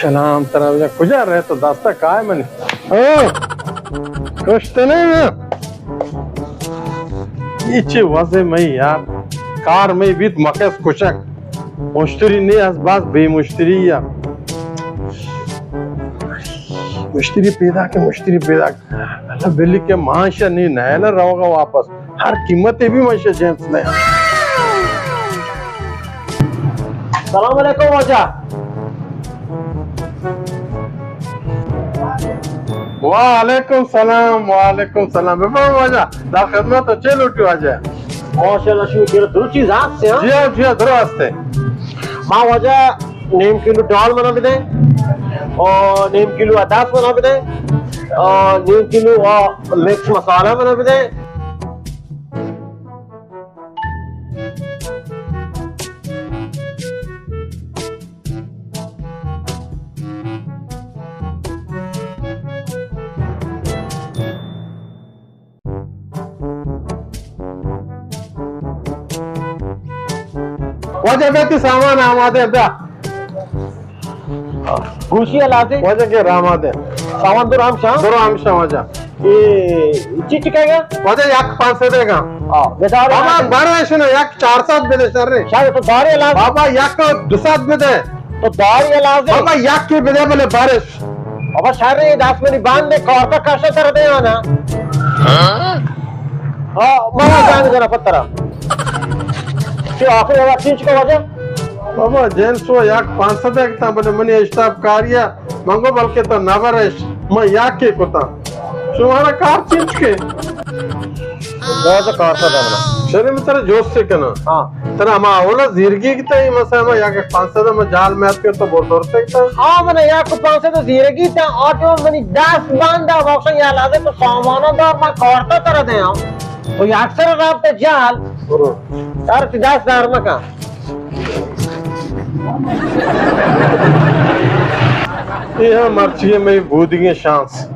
سلام، ترا بجا کجا رہے تو دستا کائے منی؟ او، کشت نہیں ہے؟ یہ چی وضع میں یار، کار میں بیت مکس کشک، مشتری نہیں از باز بے مشتری یا۔ مشتری پیدا کہ، مشتری پیدا کہ۔ اللہ بلی کہ مانشا نہیں، نیلا روگا واپس۔ ہر قیمت بھی مانشا جنس نہیں۔ سلام علیکم واجہ۔ وعلیکم سلام، وعلیکم سلام۔ بفرما واجہ، در خدمت، چے لوٹی واجہ؟ ماشاءاللہ، شما کرا درو چیز ہست ہیں؟ جی ہاں، جی ہاں، درو ہست ہیں۔ ما واجہ نیم کلو ڈال منا بدے، اور نیم کلو اداس منا بدے، اور نیم کلو، آ، مکس مسالہ منا بدے۔ واجہ بیا، تئی سامان آمادہ بیا۔ گوشی لازم۔ واجہ کہ آمادہ۔ سامان درو ہمشاں؟ درو ہمشاں واجہ۔ اے چی چکے گا؟ واجہ یک پانچ سد دے گا۔ ہاں، بدار بابا، لازم۔ بارے شنو، یک چار سد بدے شر۔ شاید تو دارے لازم۔ بابا، یک دو سد بدے۔ تو داری لازم۔ بابا، یک کے بدے بلے بارش۔ بابا، شر، اے دست منی باندے، کارتا کشا تر دے آنا۔ ہاں؟ ہاں، بابا، جان جنا پترا۔ چی آخر والا چیز کا واجہ؟ بابا، جنس و یک پانچ سد ایک تا، بلے منی اشتاب کاریا، منگو بلکہ تو نبرش، من یک کے کتا۔ شمارا کار چیز کے؟ باز کار سد بنا۔ شری، من ترا جوست کناں۔ ہاں۔ ترا ہما اولا زیرگی کتا، اے مسا ہما یک پانچ سد ہما جال میات کرتا، بہت دور سے کتا۔ ہاں، من یک پانچ سد زیرگی تا، آٹو منی دست باندا، بخشن یا لازم تو سامانا دار، من کارتا ترا دے ہاں۔ تو یک سر رابطہ جال۔ برو۔ تر تی دست دار مکن۔ اے ہم مرچی میں بودگیں شانس۔